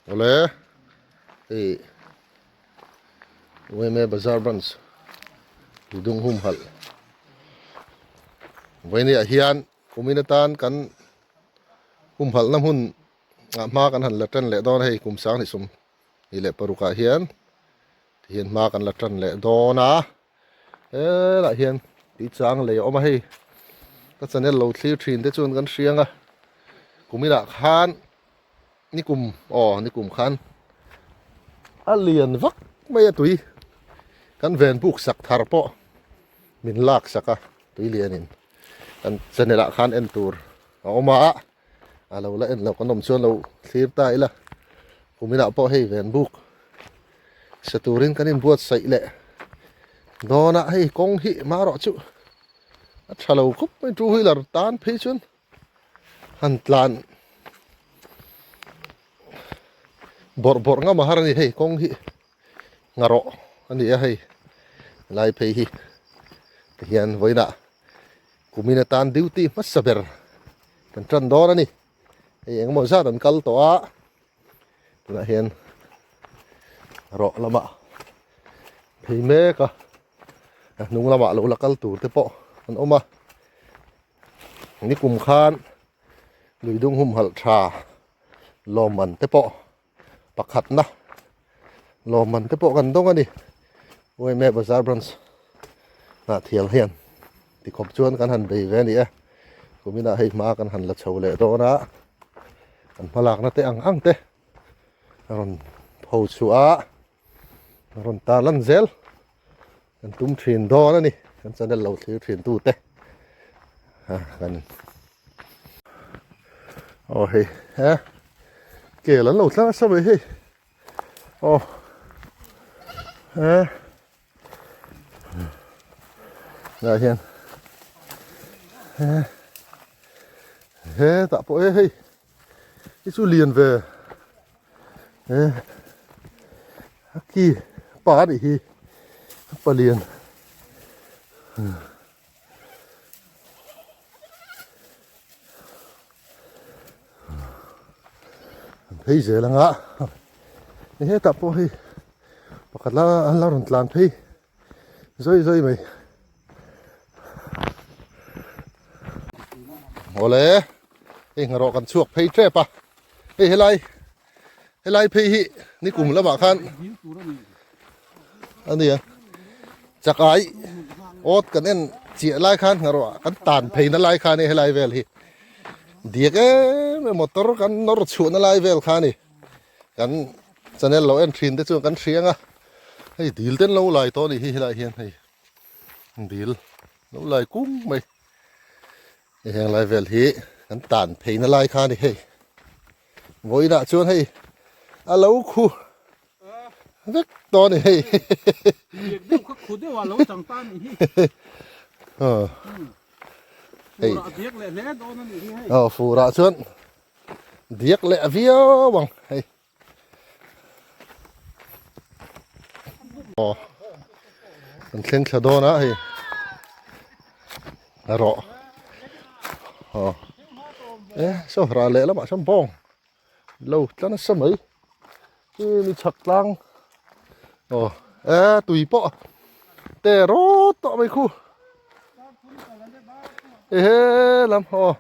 Awle hei Uaime Bazar Branch Tudung humhalh vawinia hian kumin atan kan humhalhna hmun ah hma kan han la tan leh dawn a hei kum sang hnih sum hnih leh paruk ah hian tihian hma kan la tan leh dawn a helaiah hian tui chang lei a awm a hei ka channel lo thlir thin te chuan kan hriang a kuminah khan Nikum aw nikum khan a lian vak mai a tui kan ven buk sak thar pawh min lak sak a tui lianin kan channel ah khan en tur a awm a a lo la en loh kan awm chuan lo thlir ta ila kuminah pawh hei ven buk sa turin kan inbuatsaih leh dawn a hei kawng hi marawh chu a tha lo khawp mai two wheeler tan phei chuan. Han tlan bawrh bawrh ngam a har a ni hei kawng hi ngarawh a ni a hei lai phei hi tihian vawiinah kumin atan duty hmasa ber kan tan dawn a ni hei engemaw zat an kal tawh a tunah hian rawh lamah phei mek a a hnung lamah lo la kal tur te pawh an awm a. Nikum khan luidung humhalh tha lawmman te pawh pakhatna lawmman te pawh kan dawng a ni UMA Bazar Branch ah thial hian tikhawp chuan kan han bei ve a ni e kuminah hei hma kan han la chho leh dawn a kan hmalakna te ang ang te a rawn pho chhuah a. rawn tar lan zel kan tum thin dawn a ni kan channel lo thlir thin tu te a kan aw hei he kel an lo tlang nasa mai hei aw he lah hian he he tah pawh e hei Hi chu lian ve e a ki pa a nih hi a pa lian an phei zel anga hetah pawh hei pakhat la an la rawn tlan phei Zawi zawi mai. Awle hei hnarawh kan chhuak phei tep a hei helai helai phei hi nikum lamah khan a nia chakai awt kan en chiah lai khan hnarawh kan tan phei na lai khan helai vel hi diak em em motor kan nawr chhuah na lai vel kha a ni kan channel lo en thin te chuan kan hriang a hei dil ten lo lai tawh a nih hi helaiah hian hei dil lo lai kung mai hei heng lai vel hi kan tan phei na lai kha a ni hei vawiinah chuan hei a lo khu vek tawh a ni hei hei aw furah chuan Diak leh viau ang hei. Aw kan thleng thla dawn a hei a rawh aw e saw rah leh lamah sawn bawng lo tla nasa mai hi mi chhak tlang aw e tui pawh te rawt tawh mai khu ehe lam aw.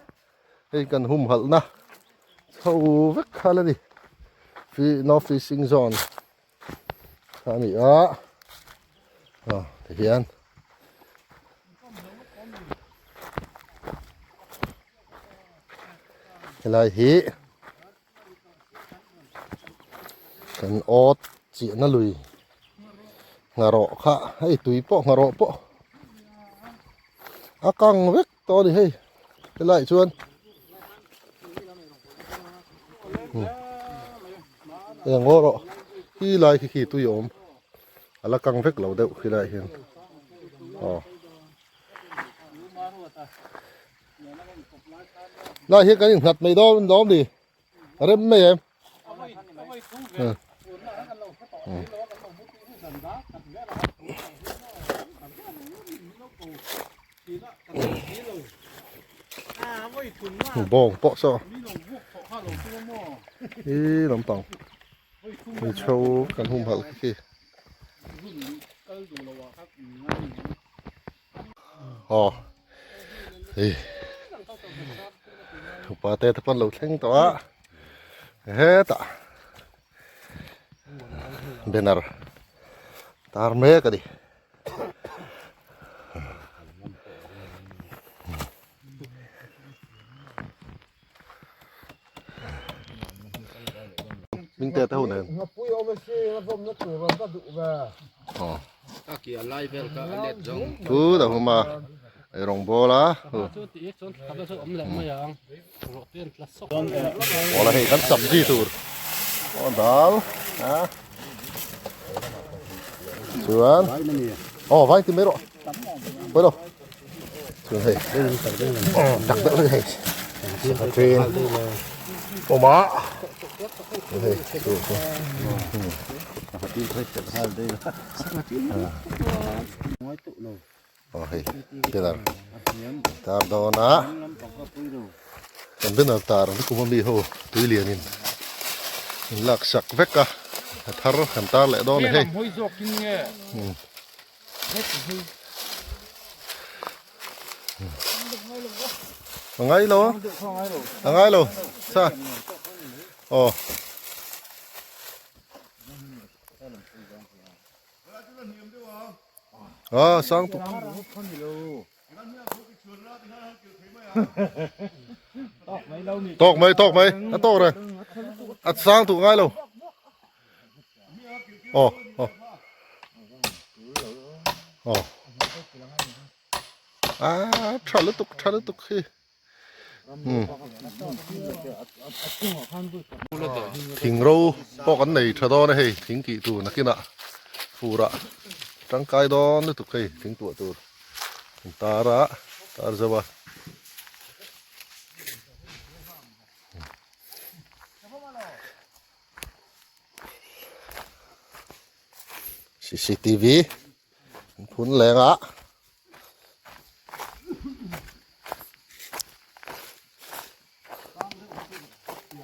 Hei kan humhalhna chho vek kha la ni no fishing zone kha a ni a aw tihian helai hi kan awt chiahna lui ngharawh kha hei tui pawh ngharawh pawh a kang vek tawh a ni hei helaiah chuan eng ngaw rawh khi lai khi khi tui a awm a la kang vek lo deuh khi laiah hian aw. Lai hi kan innghat mai dawn lawm ni a rem mai em bawng pawh saw hi lampang. Chho kan humhalh khi khi. Aw hei upa te te pawn lo thleng tawh a hetah banner tar mek a ni. Minh te te ho nen. Aw. Thu da huma ei rawng bawl a. Awla hei kan sabzi tur. Aw dal a. Chuan aw vai ti mai rawh. Pawi lo. Chuan hei tak deuh hlek hei sangha ṭin awm a hei chu chu aw hei banner tar dawn a kan banner tar ang kum ami ho tui lianin an lak sak vek a a thar kan tar leh dawn a ni hei. A ngai lo a ngai lo sa aw a sang tuk tawk mai tawk mai a tawk reng a sang tuk ngai lo. Aw aw aw a tha lutuk tha lutuk hi umm thing ro pawh kan nei tha dawn a hei thing tih tur nakinah furah tangkai dawn lutuk hei thing tuah tur tar a tar zo a. Cctv an phun leng a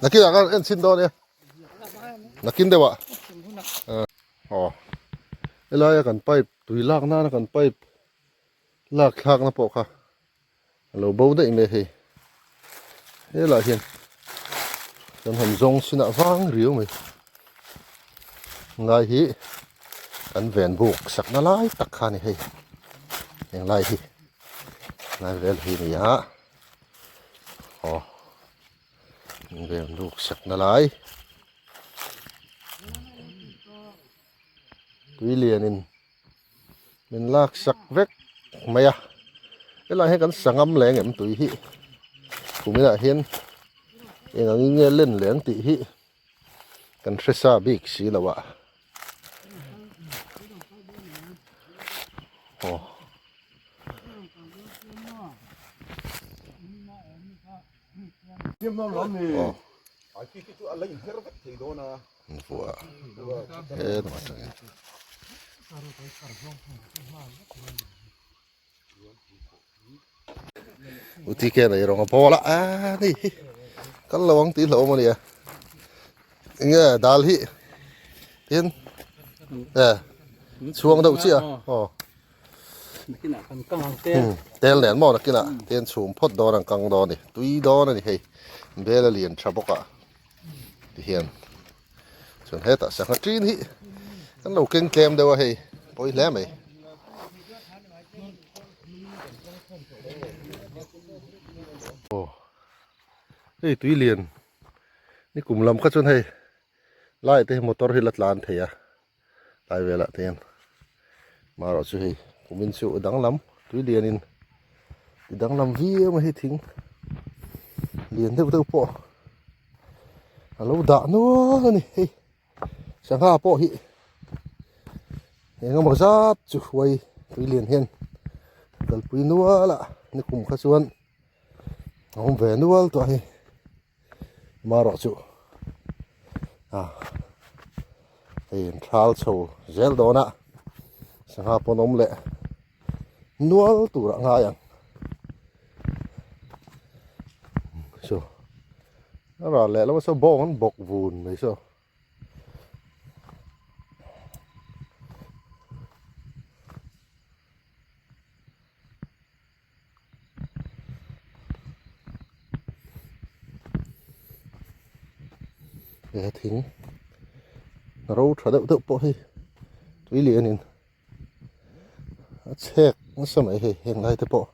nakin ah khan en chhin dawn nia nakin deuh ah aw helai a kan pipe tui lak nana kan pipe lak thlak na pawh kha A lo bo daih mai hei. Helaiah hian kan han zawng sinah vang riau mai. Ngai hi kan ven buk sakna lai tak kha a ni hei. Heng lai hi lai vel hi a ni a. Aw ven buk sakna lai. Tui lianin min lak sak vek mai a helai hian kan sangam leng em tui hi kuminah hian eng angin nge len leng tih hi kan hre sa bik si lo a aw. Aw. Vuah he lam atangin. Uti ke nei rawng a bawl a a ni hi kal lo ang tih hlauhawm a nia enge dal hi tin e chhuang deuh chiah a aw tel nen maw nakinah tin chhum phawt dawn ang kang dawn a ni tui dawn a ni hei bel a lian tha bawk a. Tihian chuan hetah sangha ṭin hi kan lo keng tlem deuh a hei pawi hle mai. Aw hei tui lian ni kum lam kha chuan hei lai te hi motor hi la tlan thei a tlai velah te hian marawh chu hei kumin chu danglam tui lianin ti danglam viau mai hei thing lian deuh deuh pawh a lo dah nual a ni hei sangha pawh hi eng emaw zat chu hruai tui lian hian kalpui nual a nikum kha chuan a awm ve nual tawh a ni. Marawh chu a hei an thal chho zel dawn a sangha pawn awm leh nual tur a ngai ang chu a ral leh lamah saw bawng an bawk vun mai saw. He thing ro tha deuh deuh pawh hi tui lianin a chhek nasa mai hei heng lai te pawh.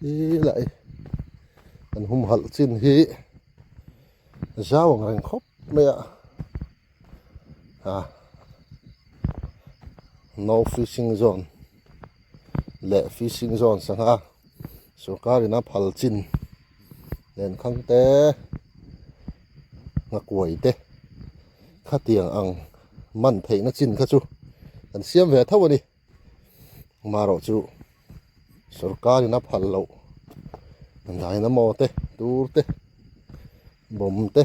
Helai kan humhalh chin hi zau ang reng khawp mai a ah no fishing zone leh fishing zone sangha sorkar in a phal chin lenkhang te nghakuai te khatiang ang man theihna chin kha chu an siam ve tho a ni. Marawh chu sorkar in a phal loh dynamo te tur te bomb te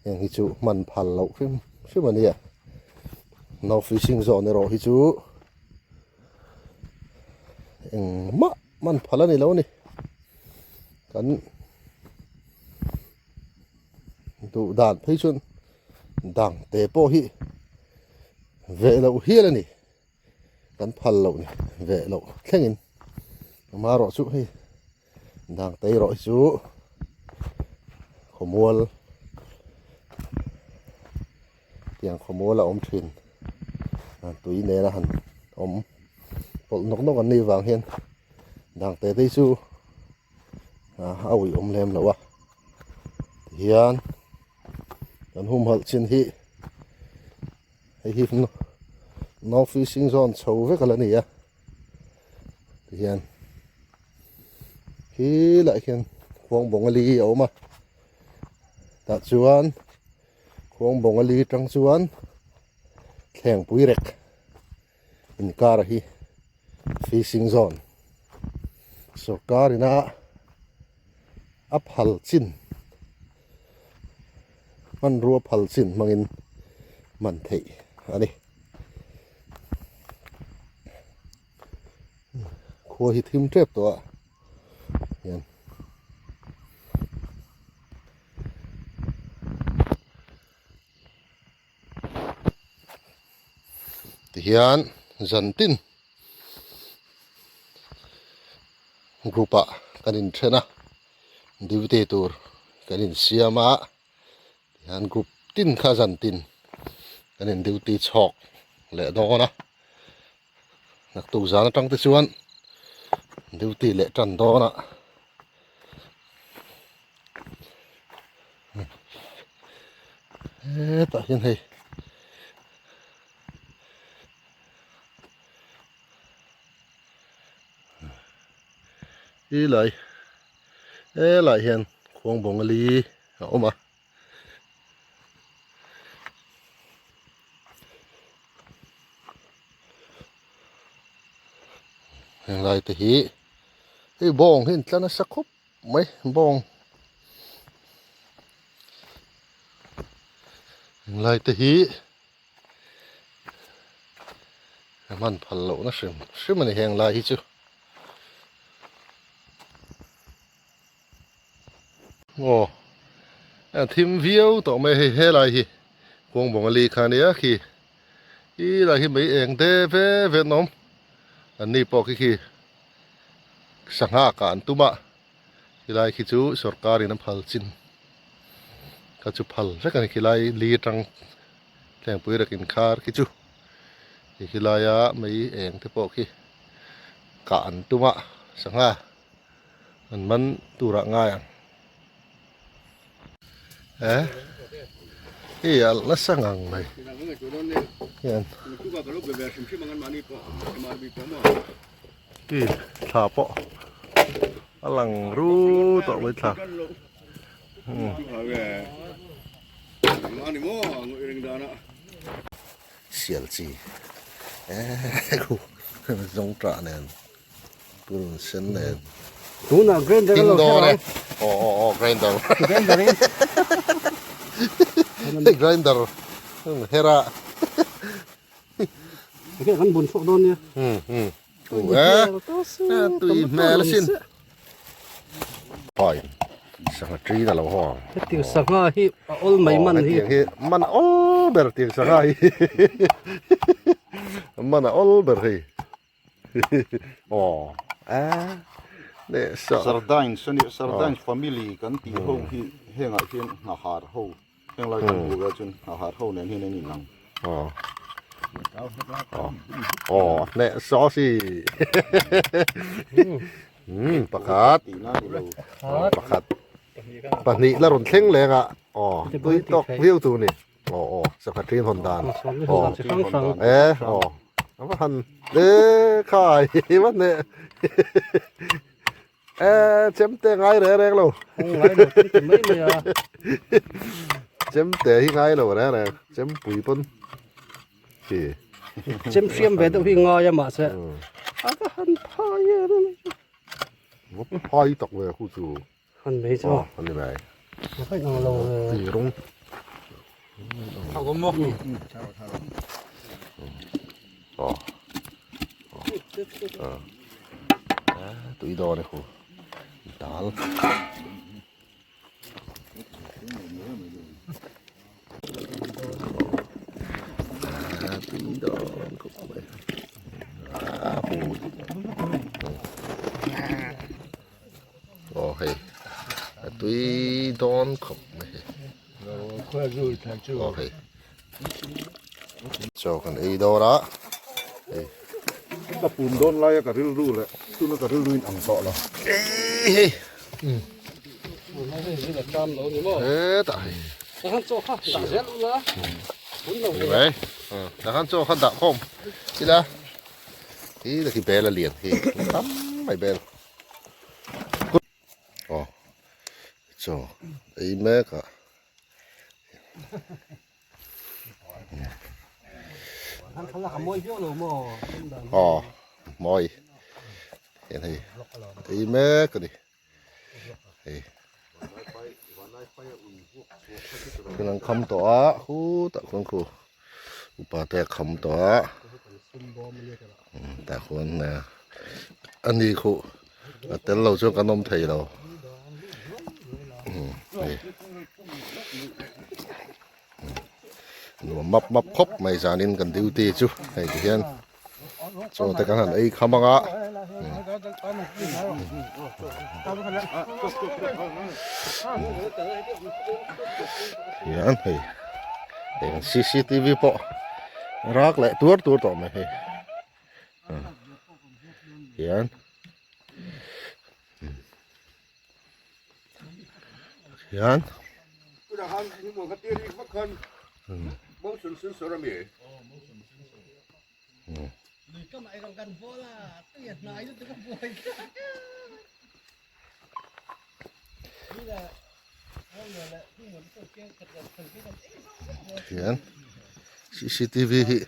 heng hi chu hman phal loh hrim hrim a nia no fishing zone erawh hi chu engmah hman phal a ni lo a ni kan duh dan phei chuan dang te pawh hi veh loh hial a ni kan phal loh ni veh loh thlengin amaherawh chu hei dang te erawh hi chu khawmual tiang khawmual a awm thin tui nena han awm pawlh nawk nawk an nih vang hian dang te te hi chu a ui awm lem lo a tihian kan humhalh chin hi hei hi no fishing zone chho vek a la ni a tihian khi lah khian khuang bawngali a awm a tah chuan khuang bawngali tang chuan thlengpui rek inkar hi fishing zone sorkar ina a phal chin hmanrua phal chin hmangin man theih a ni khua hi thim tep tawh a hian. Tihian zan tin group ah kan inthen a duty tur kan insiam a tihian group tin kha zan tin kan in duty chhawk leh dawn a naktuk zan atang te chuan duty leh tan dawn a. Hetah hian hei helai helai hian khuangbawng ali a awm a. Henglai te hi hei bawng hi an tla nasa khawp mai bawng henglai te hi a hman phal loh na hrim hrim a ni henglai hi chu. Aw a thim viau tawh mai hei helai hi kawng bawng a li kha ania khi i lai hi mei eng te ve ve an awm an ni pawh khi khi sangha kah an tum a khilai khi chu sorkar in a phal chin kha chu phal vek a ni khilai li atang thlengpui rek inkhar khi chu khilai a mei eng te pawh khi kah an tum a sangha. An man turah ngai ang. Eh? I alh nasa ngang mai. Hian. I thla pawh a lang ru tawh mai thla. Sial chi. Eh khu zawng tah nen. Purun sen nen. Tunah grinder a lo dawn e. Aw aw aw grinder. Grinder in. Grinder hera. Eke kan bun chhuak dawn nia. Hmm hmm. Tu e. Tui hmel asin. Fine. Sangha ṭin a lo haw ang. Hetiang sangha hi a awl mai man hi. Hetiang hi man a awl ber tiang sangha hi. Man a awl ber hei. Aw. A ne so. Sardines a nia, Sardines family kan tih ho hi hengah hian nghahar ho henglai kan hmuh ve chuan nghahar ho nen hian an inang. Aw aw ne so si. Um pakhat. Pakhat. Pahnih la rawn thleng leng a. Aw tui tawk viau tur ni. Aw aw sangha ṭin hawn dan aw e aw a va han e khai va hneh e chemte ngai reng reng lo ngai lo chemte mai mai a chemte hi ngai lo reng reng chempui pawn khi chem hriam ve deuh hi ngai a mahse a va han phai em va phai tak ve khu chu Han mai chu. Aw an ni mai. A vaih ang lo ve. Tui rawng. Thau awm maw? Aw. Tui dawn e khu. Dal. Tui dawn khawp mai. Aw hei a tui dawn khawp mai hei aw hei chaw kan ei dawr a hei ka pum dawn lai a ka rilru leh tuna ka rilru in ang tawh lo ei hei hetah hei mai takhan chaw kha dah khawm ila hi taki bel a lian hi tam mai bel Aw chaw ei mek a aw mawi hian hei ei mek a ni hei thil an kham tawh a khutah khuan khu upa te a kham tawh a tah khuan a ni khuh a tel lo chuan kan awm thei lo hei nuam map map khawp mai zanin kan duty chu hei ti hian chaw te kan han ei kham anga hian hei heng cctv pawh rak leh tuar tuar tawh mai hei hian hian hian cctv hi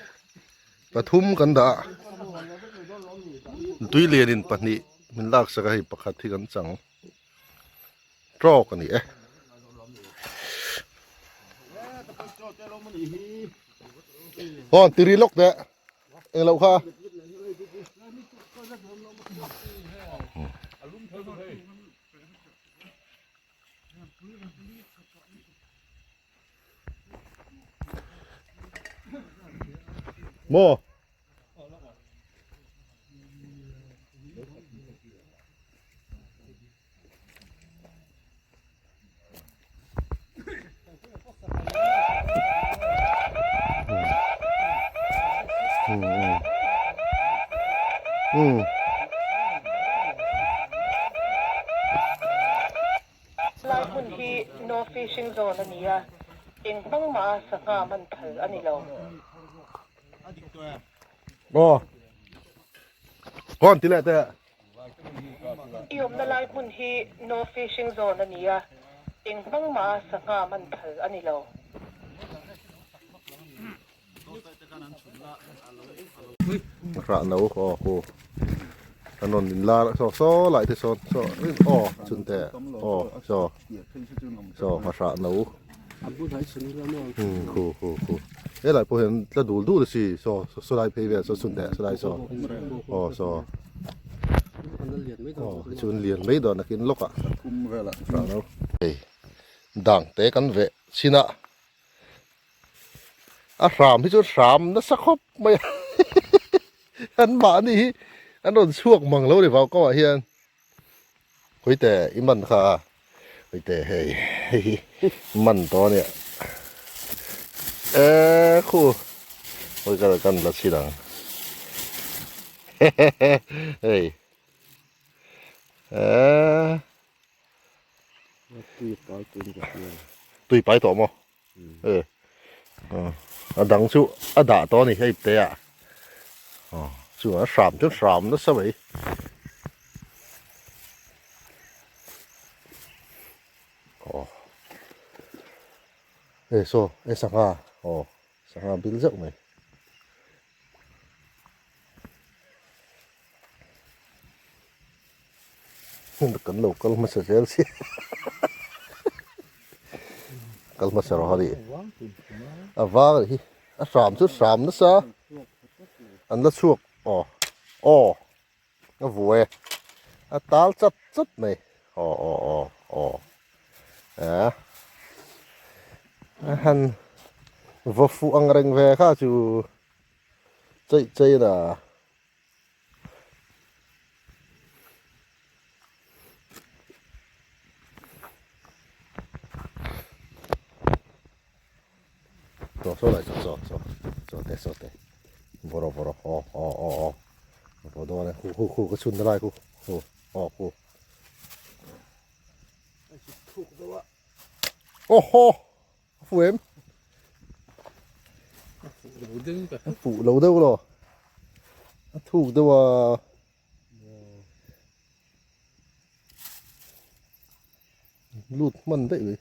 pathum kan dah a tui lianin pahnih min laksak a hei pakhat hi kan chang tawk a ni e. Aw tiri lawk teh englo kha. Maw. Lai hmun hi No Fishing Zone a ni a, eng hmang mah a sangha man phal a ni lo. Aw. Hawn ti leh teh. I awmna lai hmun hi No Fishing Zone a ni a, eng hmang mah a sangha man phal a ni lo. Rah no aw hu an rawn in lar saw saw lai te sawn saw aw chhun te aw saw saw hmahrah no khu khu khu helai pawh hian tla dul dul a si saw saw lai phei vel saw chhun te saw lai saw aw saw aw chhun lian mai dawn nakin lawkah rah no hei dang te kan veh chhin a. A hram hi chu hram nasa khawp mai a an mahni hi An rawn chhuak mang lo ni vau kawngah hian. Huite i man kha a. Huite hei hei hi man tawh a nia. Eee khu hawi ka kan la chhin ang. Hei eee Tui pai tun ka hria. Tui pai tawh maw? E a dang chu a dah tawh a ni hei te ah aw chu a hram chu hram nasa mai aw e saw e sangha aw sangha bil zeuh mai. Kan lo kal hmasa zel si kal hmasa rawh a ni a vang hi a hram chu hram nasa an la chhuak aw aw a vuai a tal chat chat mai aw aw aw aw a a han vaw fuh ang reng ve kha chu cheih cheih a. Saw saw lai saw saw saw saw te saw te bawraw bawraw aw aw aw aw bawraw dawn e khu khu khu ka chhun na lai khu khu aw khu aw haw a fu em a fuh lo deuh lo a thuk deuh a lut hman daih mai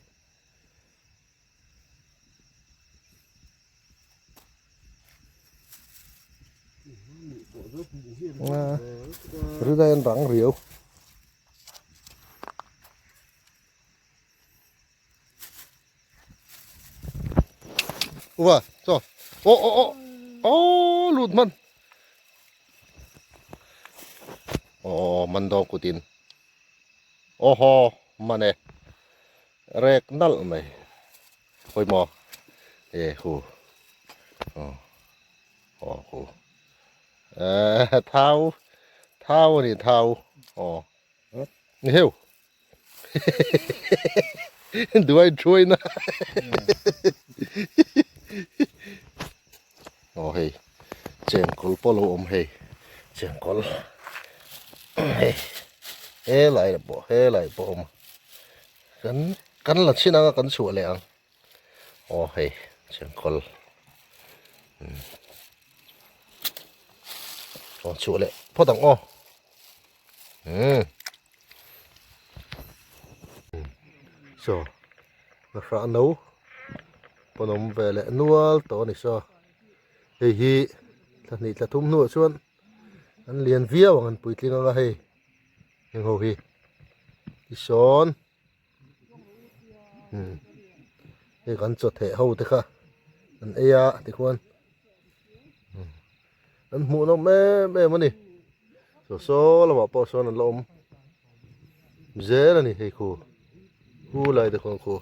ri dai an rang riau. Uva, cho. Ô ô ô. Ô lut man. Ô man do kutin. Ô ho man e. Rek nal mai. Khoi mo. E khu. Ô. Ô khu. Ờ thau. Thau ni thau. Ô. Ni heu. Duai thuai na. Aw hei chengkawl pawh lo awm hei chengkawl hei helai ah pawh helai pawh a awm a kan kan la chhin anga kan chhuah leh ang aw hei chengkawl aw chhuah leh phawt ang aw. Umm saw hrah no pawn awm ve leh nual tawh a ni saw hei hi thla hnih thla thum hnuah chuan an lian viau ang an puitling anga hei heng ho hi tisawn umm hei kan chaw theh ho te kha an ei a tikhuan an hmuh nawm em em a ni saw saw lamah pawh sawn an la awm zel a ni hei khu khu lai te khuan khu.